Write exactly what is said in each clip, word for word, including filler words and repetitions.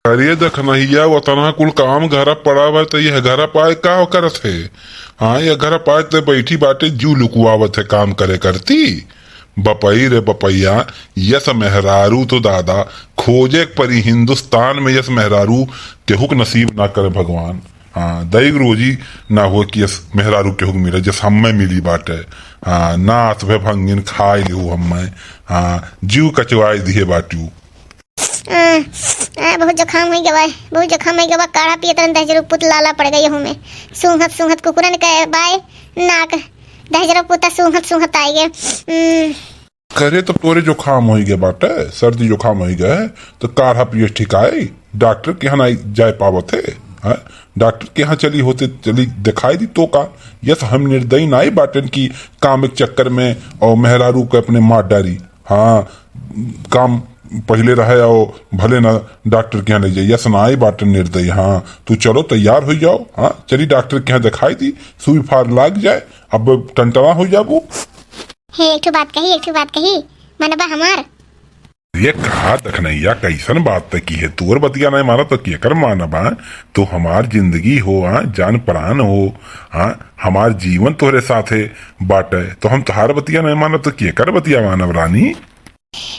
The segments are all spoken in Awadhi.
अरे दखनहिया, वतना कुल काम घरा पड़ा बा, त यह घरा पाए का करत है? हाँ, यह घरा पाए त बैठी बाटे, जू लुकुआवत है काम करे करती। बपई रे बपैया, यस मेहरारू तो दादा खोजे के परी हिंदुस्तान में, यस मेहरारू केहू के नसीब ना करे भगवान। हाँ, दई रोजी ना हो कि यस मेहरारू केहू के मिले, जस हम्मे मिली बाटे। हाँ, नाथ भे भंगिन खाए लिहू हम्मे। हाँ, जीव कचवाए दिहे बाटू। आ, आ, बहुत जुकाम होइ गवा, बहुत जुकाम होइ गवा। काढ़ा पियत रहन, दहिजरू पुत लाला पड़ गई हूँ मैं। सूंघत सूंघत कुकुरन के बाय नाक, दहिजरू पुता सूंघत सूंघत आइ गए। हम्म। करे तो तोरे जुकाम होइ गए बाटे, सर्दी जुकाम होइ गए, तो काढ़ा पिए ठिकाए, डॉक्टर के यहाँ नहीं जाए पावत है, हाँ? डॉक्टर के यहाँ चली होते, चली दिखाई दी तो का? यस हम निर्दयी नाई बाटन कि काम एक चक्कर में और मेहरारू के अपने मार डारी। हाँ, काम पहिले रहे और भले ना डॉक्टर के यहाँ ले जाइए, यस ना आई बाटे निर्दयी। हाँ, तू चलो तैयार हो जाओ, हाँ, चली डॉक्टर के यहाँ दिखाई दी, सुई फार लाग जाए, अब टनटना हो जाबू। हे, एक ठो बात कही, एक ठो बात कही, मनबा हमार? ये कहा दखनैया, कैसन बात तय की है? तोर बतिया नहीं माना तो केकर मानबा? तू हमार जिंदगी हो, हाँ, जान प्राण हो, हाँ, हमार जीवन तोहरे साथे बाटे, तो हम तोहार बतिया नहीं मानब तो केकर बतिया मानब रानी?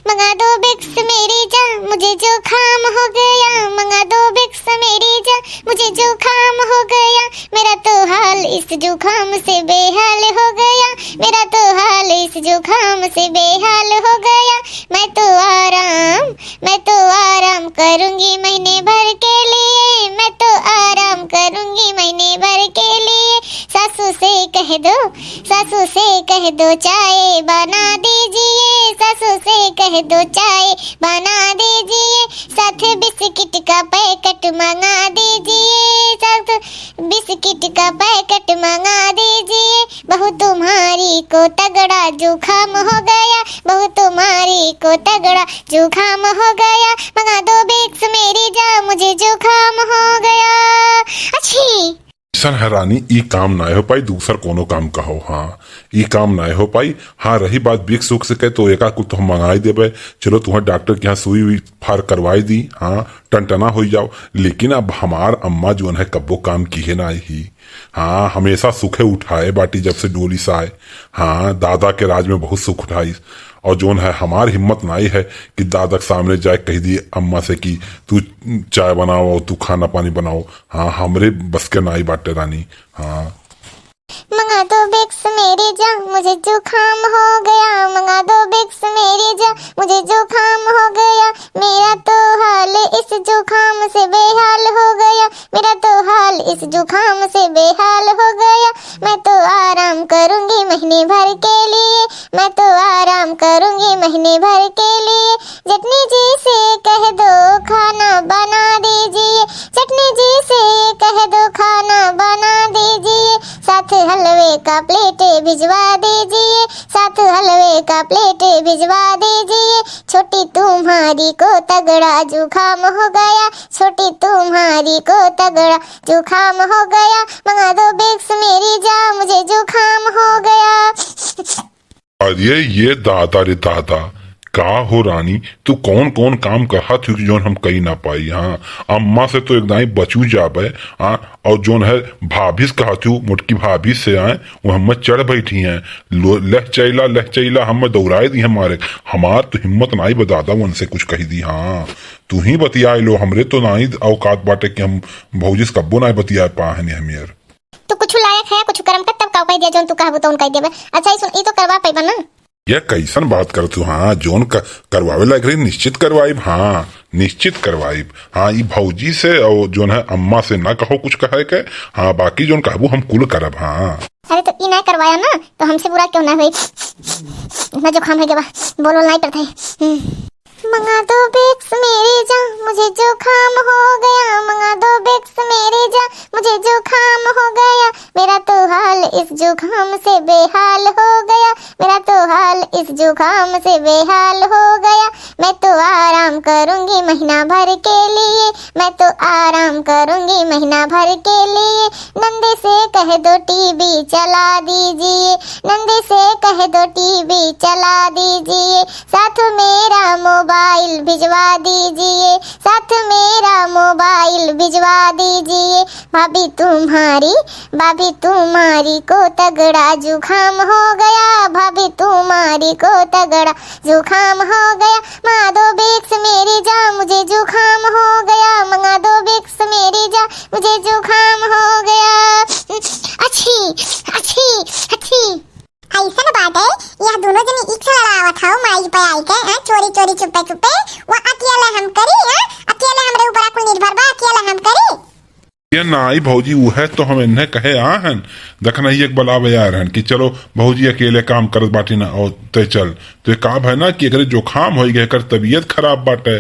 मंगा दो बिक्स मेरी जान, मुझे जुकाम हो गया। मंगा दो बिक्स मेरी जान, मुझे जुकाम हो गया। मेरा तो हाल इस जुकाम से बेहाल हो गया। मेरा तो हाल इस जुकाम से बेहाल हो गया। मैं तो आराम, मैं तो आराम करूंगी महीने भर के लिए। मैं तो आराम करूंगी महीने भर के लिए। सासू से कह दो, सासू से कह दो चाय बना दीजिए, सासू से कह दो चाय बना दीजिए, साथ बिस्किट का पैकेट मंगा दीजिए, साथ बिस्किट का पैकेट मंगा दीजिए। बहू तुम्हारी को तगड़ा जुकाम हो गया, बहू तुम्हारी को तगड़ा जुकाम हो गया, मंगा दो बिक्स मेरी जान, मुझे जुकाम हो गया। अच्छी। ऐसन है रानी, ई काम नाय हो पाई, दूसर कोनो काम कहो। हाँ, ई काम नाय हो पाई। हाँ, रही बात बिक्स उक्स के, तो एका कुल तो हम मंगाई देबे। चलो, तुहैं डॉक्टर के यहाँ सुई उई फार करवाई दी। हाँ, टनटना होई जाओ। लेकिन अब हमार अम्मा जोन है, कब्बो काम किहे नाई ही। हाँ, हमेशा सुखे उठाए बाटी जब से डोली से आए। हाँ, दादा के राज में बहुत सुख उठाई। और जोन है, हमार हिम्मत नाई है कि दादा के सामने जाए कह दी अम्मा से कि तू चाय बनाओ, तू खाना पानी बनाओ। हाँ, हमरे बस के नाई बाटे रानी। हाँ। मंगा दो बिक्स मेरी जान, मुझे जुकाम हो गया। मंगा दो बिक्स मेरी जान, मुझे जुकाम हो गया। मेरा तो हाल इस जुकाम से बेहाल हो गया। मेरा तो हाल इस जुकाम से बेहाल हो गया। मैं तो आराम करूंगी महीने भर के लिए। मैं तो आराम करूंगी महीने भर के लिए। चटनी जी से कह दो खाना बना दीजिए, चटनी जी से कह दो खाना बना दीजिए, साथ हलवे का प्लेट भिजवा दीजिए, साथ हलवे का प्लेट भिजवा दीजिए। छोटी तुम्हारी को तगड़ा जुकाम हो गया, छोटी तुम्हारी को तगड़ा जुकाम हो गया, मंगा दो बिक्स मेरी जान, मुझे जुकाम हो गया। अरे ये दादा रे दादा, का हो रानी, तू कौन कौन काम कहत हो कि जोन हम कही ना पाई? हाँ, अम्मा से तो एक दाई बचू जाबे। हाँ, और जोन है भाभी से कहत हो, मोटकी भाभी से आए, वो हमें चढ़ बैठी हैं, लो, लहचैला लहचैला हमें दौड़ाए दी हमारे। हमार तो हिम्मत नाई बा दादा, उनसे कुछ कही दी। हाँ, तू ही बतियाए लो, हमरे तो नाई औकात बाटे कि हम भौजी से कब्बो नाई बतियाए पा हनी हम यार। तू कुछ लायक है, कुछ करम कर, तब का कह दिया, जोन तू कहबू तो उनका देबे। अच्छा, ई सुन, ई तो करवा पैबा ना? ये कैसन बात करत तू? हाँ, जोन क-, करवावे लायक रही, निश्चित करवाइब। हाँ, निश्चित करवाइब। हाँ, ई भौजी से और जोन है अम्मा से ना कहो कुछ कहे के। हाँ, बाकी जोन कहबू हम कुल करब। हाँ। अरे तो ई ना करवाया ना, तो हमसे बुरा क्यों ना होई? इतना जुकाम है के बा, बोल बोल नहीं पड़ता है। हम्म। मंगा दो बिक्स मेरी जान, मुझे जुकाम हो गया। मंगा दो बिक्स मेरी जान, मुझे जुकाम हो गया। मेरा तो हाल इस जुकाम से बेहाल हो गया। मेरा तो हाल इस जुकाम से बेहाल हो गया। मैं तो आराम करूंगी महीना भर के लिए। मैं तो आराम करूंगी महीना भर के लिए। नंदी से कह दो टीवी चला दीजिए। नंदी से कह दो टीवी चला दीजिए। साथ मेरा मोबाइल भिजवा दीजिए। साथ मेरा दीजिए भाभी तुम्हारी, भाभी तुम्हारी को तगड़ा जुकाम हो गया, भाभी तुम्हारी को तगड़ा जुकाम हो गया, मंगा दो विक्स मेरी जान, मुझे जुकाम हो गया, मंगा दो विक्स मेरी जान, मुझे जुकाम हो गया। अच्छी, अच्छी, अच्छी। अइसन बाटे, यह दुनो जनी इक्स लड़ावत हौ माई पे आई के, हैं? चोरी चोरी चुप्पे चुप्पे, वो अकेले हम करी, हैं? अकेले हमरे ऊपर कुल निर्भर बा, अकेले हम करी। ये नाई भौजी, उहे तो हम इन्हें कहे आ हन, देखना ही एक बलावे आ रहन कि चलो भौजी अकेले काम करत बाटी ना, और ते चल। तो ये का भय ना कि एकरे जुकाम होई गए, एकर तबीयत खराब बाटे।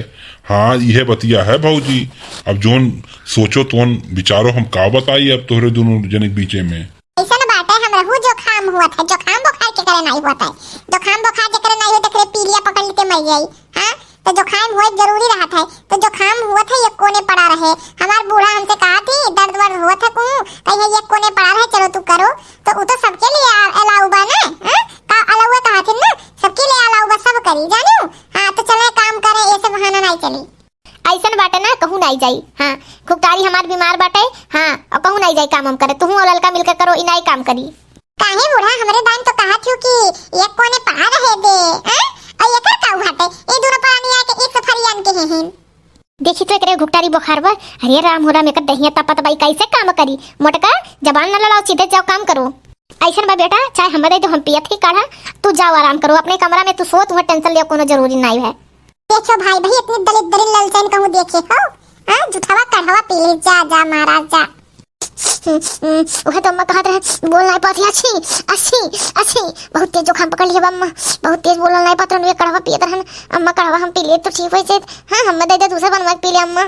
हाँ, इहे बतिया है भौजी। अब जोन सोचो तोन विचारो, हम का बताई अब तोहरे दुनो जने के बीचे में। अइसन बाटे, हमरहू जुकाम हुवत है, जुकाम बुखार केकरे नाई हुवत है, जुकाम बुखार जेकरे नाई हुवत, एकरे पीलिया पकड़ लेते मर जाई। हाँ, तो जुकाम हुवत जरूरी रहत है, तो जुकाम हुवत है, एक कोने पड़ा रहे। हमार बूढ़ा हमसे कहा थी, दर्द वर्द हुवत है कहूँ, कहीं एक कोने पड़ा रहे, चलो तू करो, तो उ तो सबके लिए आ-, अलाउ बा ना, हाँ? का अलाउ कहा थी ना, सबके लिए अलाउ बा, सब करी, जानियो? हाँ, तो चले काम करे, ऐसे बहाना नाई चली। अइसन बाटे ना, कहूँ नाई जाई। हाँ, घुघटारी हमार बीमार बाटे। हाँ, और कहूँ नाई जाई काम वाम करे। तुहूँ और ललका मिलकर करो, ई नाई काम करी। काहे बूढ़ा, हमरे दान तो कहा थियो कि एक कोने पड़ा रहे दे, हाँ? और एकर का बाटे? ये दोनों परानी आके एक सफरियान के हैं। देखी तो एकरे घुघटारी बुखार बा। अरे राम हो राम, एकर दहिया तपत बाई, कैसे काम करी? मोटका, जबान न लड़ाओ, सीधे जाओ काम करो। अइसन बा बेटा, चाहे हमें दे दो, हम पियत ही काढ़ा, तू जाओ आराम करो अपने कमरा में, तू सो, तुहर टेंशन लेवे कोनो जरूरी नाई है। देखो भाई, भाई इतनी दलित दलित ललचैन कहूँ देखे हो? हाँ, जुठवा कढ़वा पी ले, जा, जा महाराज जा। उहे तो अम्मा कहत रहे, बोल नाई पाती, अच्छी, अच्छी, अच्छी, बहुत तेज जुकाम पकड़ लिया बा अम्मा, बहुत तेज बोलल नाई पात रहन, ये कढ़वा पियत रहन, अम्मा कढ़वा हम पी ले तो ठीक हो जाए। हाँ, हमें दे दे, दूसरा बनवा के पी ले अम्मा।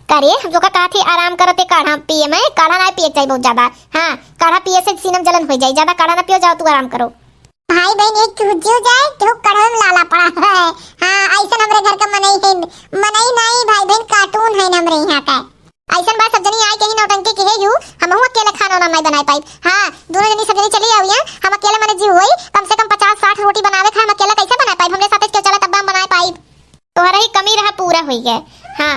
का रे, हम तोका कहत ही आराम करते काढ़ा पिए में, काढ़ा ना पिए के चाही बहुत ज्यादा। हाँ, काढ़ा पिए से सीनम जलन हो जाई, ज्यादा काढ़ा ना पियो, जाओ तू आराम करो। भाई बहन एक चूजियो जाए, केहू कढ़वे में लाला पड़ा है। हाँ, अइसन हमरे घर का मनई है, मनई नाई भाई बहन, कार्टून है हमरे यहाँ का। अइसन बा सब जनी आए के ही नौटंकी के है यू, हमहू अकेले खाना वाना नाई बनाए पाइब। हाँ, दोनों जनी सब जनी चली आविया, हम अकेले मने जी होई, कम से कम पचास साठ रोटी बनावे खाए, हम अकेले कैसे बनाए पाइब? हमरे साथे केहू चला तब हम बनाए पाइब। तोहरा ही कमी रहा पूरा होई गए। हाँ,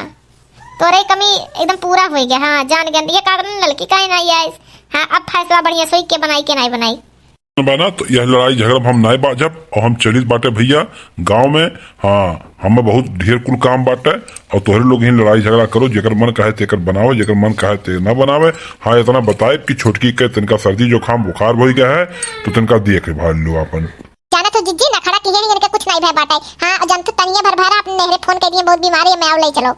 तोहरा ही कमी एकदम पूरा होई गए। हाँ, जान गए ये कारण लड़की काहे ना आई। हाँ, अब फैसला बढ़िया सोई के बनाई के नाई बनाई। बा ना, तो यह लड़ाई झगड़ा में हम नाई बाझब और हम चलित बाटे भैया गाँव में। हाँ, हमें बहुत ढेर कुल काम बाटे और तोहरे लोग ही लड़ाई झगड़ा करो, जेकर मन कहे तेकर बनावे, जेकर मन कहे ते ना बनावे। हाँ, इतना बताए कि छोटकी के तनिका सर्दी जुकाम बुखार होई गया है, तो तनिका देख भाल लो आपन। जाना तो जिज्जी नखड़ा किहे नहीं, इनके कुछ नाई भय बाटे। हाँ, और जन तो तनिया भर भरा अपने नहरे फोन कर दिए, बहुत बीमारी है, मैं आओ ले चलो।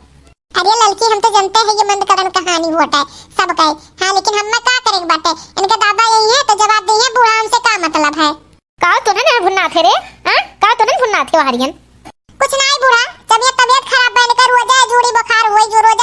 अरे ललकी, हम तो जनते हैं ये मंद कड़न कहानी होत है सब कहे। हाँ, लेकिन हम में का करे के बाटे? इनके दादा यही है तो जवाब दे, बूढ़ा हमसे का मतलब है? का तो नहीं भुन्ना थे रे? हाँ, का तो नहीं भुन्ना थे हरियन? कुछ नहीं बूढ़ा, जब ये तबीयत खराब बा इनकर, रोजा जूड़ी बुखार होई जो रोज